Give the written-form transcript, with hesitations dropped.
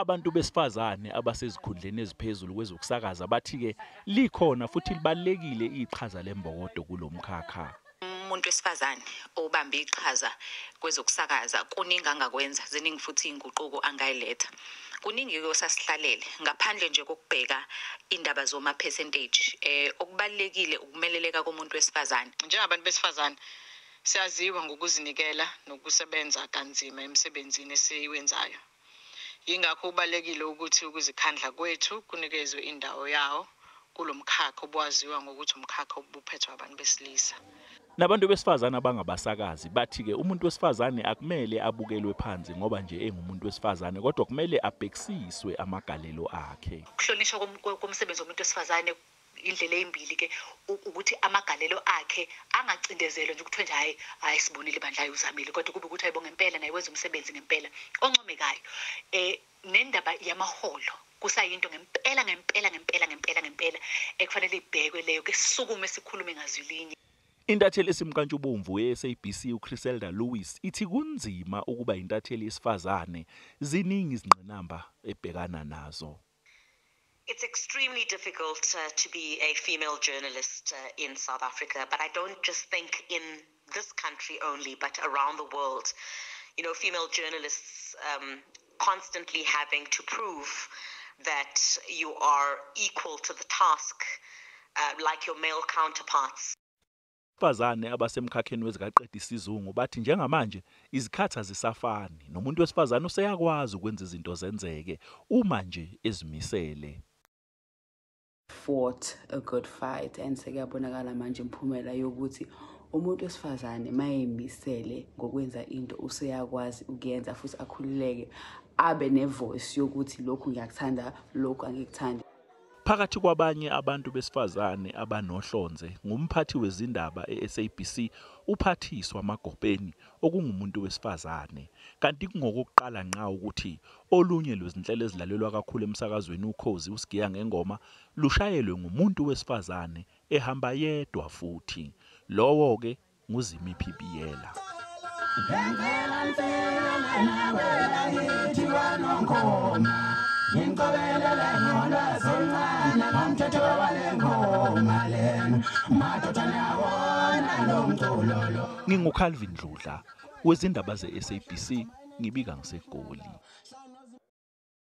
Abantu besifazane abasezikhundleni eziphezulu kwezokusakaza bathi-ke likhona futhi libalulekile iqhaza lembokodo kulo mkhakha. Umuntu wesifazane obambe iqhaza kwezokusakaza kuningi angakwenza, ziningi futhi iy'nguquko angayiletha. Kuningi-ke osasihlalele ngaphandle nje kokubheka indaba zoma-percentage. Okubalulekile ukumeleleka komuntu wesifazane. Njengabantu besifazane siyaziwa ngokuzinikela nokusebenza kanzima emsebenzini esiwenzayo. Yingakho kubalulekile ukuthi ukuzikhandla kwethu kunikezwe indawo yawo kulo mkhakha obuwaziwa ngokuthi umkhakha obuphethwe abantu besilisa. Nabantu besifazane abangabasakazi bathi-ke umuntu wesifazane akumele abukelwe phansi ngoba nje engumuntu wesifazane, kodwa kumele abhekisiswe amagalelo akhe. Ukuhlonishwa komsebenzi womuntu wesifazane indlela ezimbili ke ukuthi amagalelo akhe angacindezelwa nje ukuthiwe nje hayi hayi sibonile bandla uzamile, kodwa kube ukuthi ayibonge ngempela naye wenza umsebenzi ngempela oncomekayo. Nendaba yamaholo kusayinto ngempela ngempela ngempela ngempela ngempela ekufanele ibhekwe leyo, ke sisukume sikhulume ngazwi linye. Intatheli esimkantshubomvu ye-SABC uChriselda Lewis ithi kunzima ukuba intatheli yesifazane, ziningi izingqinamba ebhekana nazo. It's extremely difficult to be a female journalist in South Africa, but I don't just think in this country only, but around the world. You know, female journalists constantly having to prove that you are equal to the task, like your male counterparts. Abesifazane abasemkhakheni wezikaqeda isizungu bathi njengamanje izikhathi azisafani nomuntu wesifazane useyakwazi ukwenza izinto zenzeke uma nje ezimisele. Fought a good fight, and sekuyabonakala manje imiphumela yokuthi umuntu wesifazane mayemisele ngokwenza into useyakwazi ukuyenza futhi akhululeke, abe nevoice yokuthi lokhu ngiyakuthanda, lokhu angikuthandi. Phakathi kwabanye abantu besifazane abanohlonze ngumphathi wezindaba e-SABC uPhathiswa Magopeni okungumuntu wesifazane, kanti kungokokuqala ngqa ukuthi olunye lwezinhlelo ezilalelwa kakhulu emsakazweni Ukhozi uSigiya Ngengoma lushayelwe ngumuntu wesifazane ehamba yedwa, futhi lowo-ke nguZimiphi Biyela. NginguCalvin Dludla wezindaba ze-SABC, ngibika ngiseGoli.